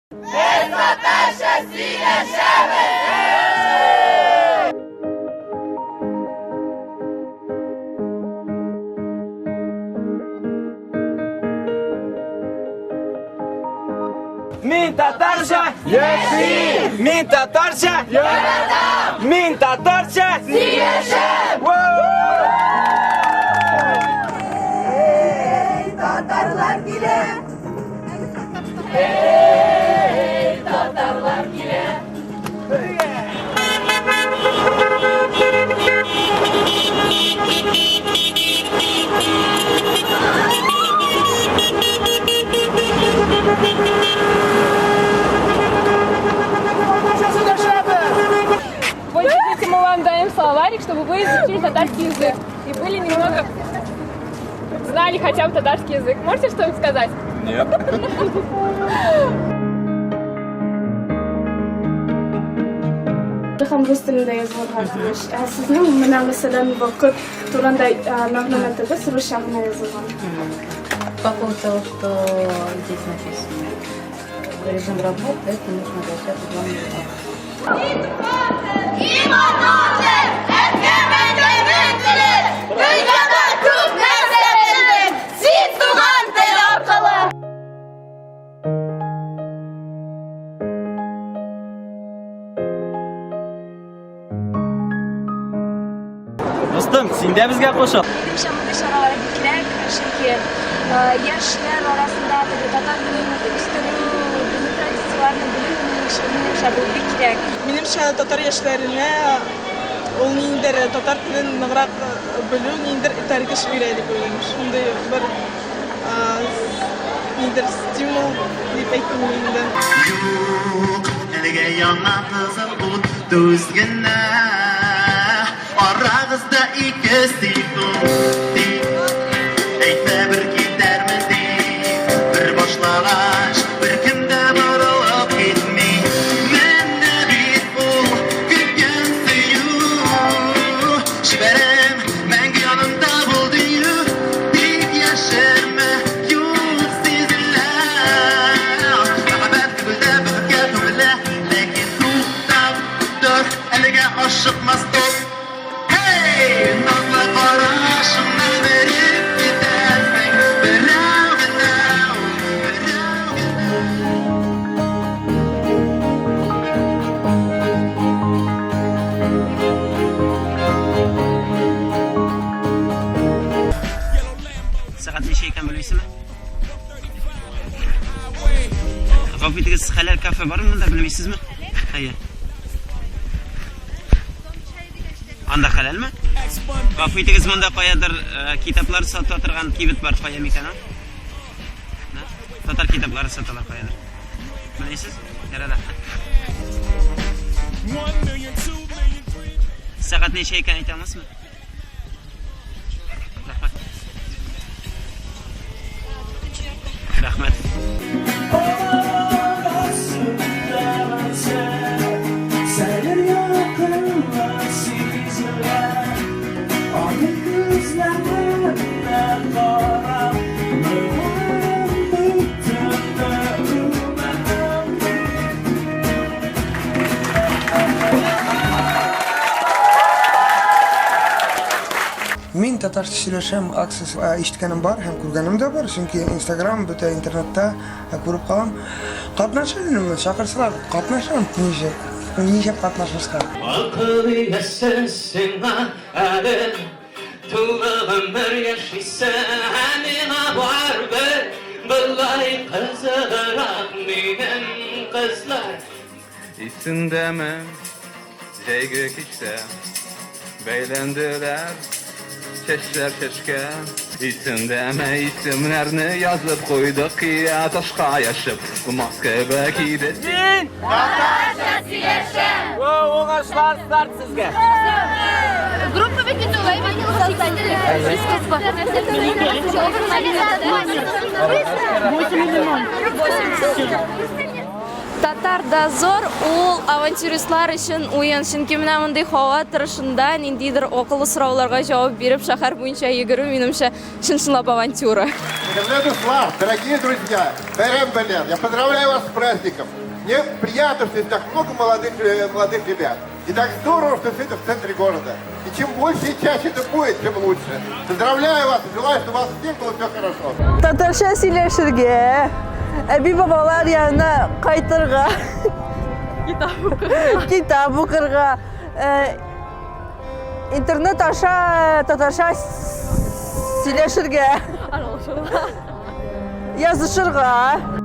Без татарча сөйләшәбез! Мин татарча яшим! Мин татарча яратам! Мин татарча сөйләшәм! Эй, татарлар килә! Эй, татарлар килә! Вот, держите, мы вам даем словарик, чтобы вы изучили татарский язык и были немного знали хотя бы татарский язык. Можете что-нибудь сказать? Нет. Һәм рус телендә язылырга тиеш. Ә сезнең менә мәсәлән вакыт турында мәгълүматыгыз русча гына язылган. По поводу того, что здесь написано режим работы, это нужно обращаться в главную Дөньяда күп нәрсә белдем, син туган тел аркылы. Дустым, син дә безгә кушыл. Минемчә, мондый чаралар бик кирәк, чөнки яшьләр арасында теге татар телен үстерү, безнең традицияләрне белү, минемчә, бу бик кирәк. Минемчә, татар яшьләренә ул ниндидер татар телен ныграк белү ниндидер этәргеч бирә дип уйлыйм. Шундый бер ниндидер стимул дип әйтим инде. Юк, әлегә яңа кызыл ут түз генә. Арагызда ике секунд дип әйтмә бер китәрмен дип. Бер башлагач, беркем дә борылып китми. Менә бит ул көткән сөю. Чибәрем, мәңге янымда бул дию. Тик яшермә, юк сизелә. Мәхәббәт күңелдә, бәхеткә күмелә. Ләкин туктап тор, әлегә ашыкма, стоп. Һей! Назлы карашыңнан эреп китәсең. Берәү генә ул, берәү генә. Сәгать ничә икән белмисезме? Гафу итегез, хәләл кафе бармы монда белмисезме? Әйе. Анда хәләлме? Гафу итегез, монда каядыр китаплар сата торган кибет бар, кая микән ул? Татар китаплары саталар каядыр. Белмисез? Ярар, рәхмәт. Сәгать ничә икән әйтә алмассызмы? Рәхмәт. Рәхмәт. Мин татарча сөйләшәм акциясе ишеткәнем бар һәм күргәнем дә бар, чөнки Инстаграм, бөтә интернетта күреп калам. Катнашыр идем, чакырсалар, катнашам, ничек, ничек катнашмаска. Акыл иясе сиңа әле тулы гомер яшисе, ә миңа барыбер болай кызыграк минем кызлар. Исеңдәме, җәйге кичтә бәйләнделәр чәчләр чәчкә? Исеңдәме, исемнәрне язып куйдык кия ташка яшеп, булмас кебек иде. Мин татарча сөйләшәм! Уңышлар старт сезгә! Группа бит инде улай бит. Восемь или ноль? Восемь. Татар дозор ул авантюристлар өчен уен, чөнки менә мондый һава торышында ниндидер акыллы сорауларга җавап биреп шәһәр буенча йөгерү, минемчә, чын-чынлап авантюра. Кадерле дуслар, дорогие друзья, бәйрәм белән, я поздравляю вас с праздником. Мне приятно, что здесь так много молодых, э, молодых ребят. И так здорово, что все это в центре города. И чем больше и чаще это будет, тем лучше. Поздравляю вас и желаю, чтобы у вас всех было все хорошо. Татарча сөйләшергә, әби-бабалар янына кайтырга, китап укырга, э, интернет аша татарча сөйләшергә, язышырга.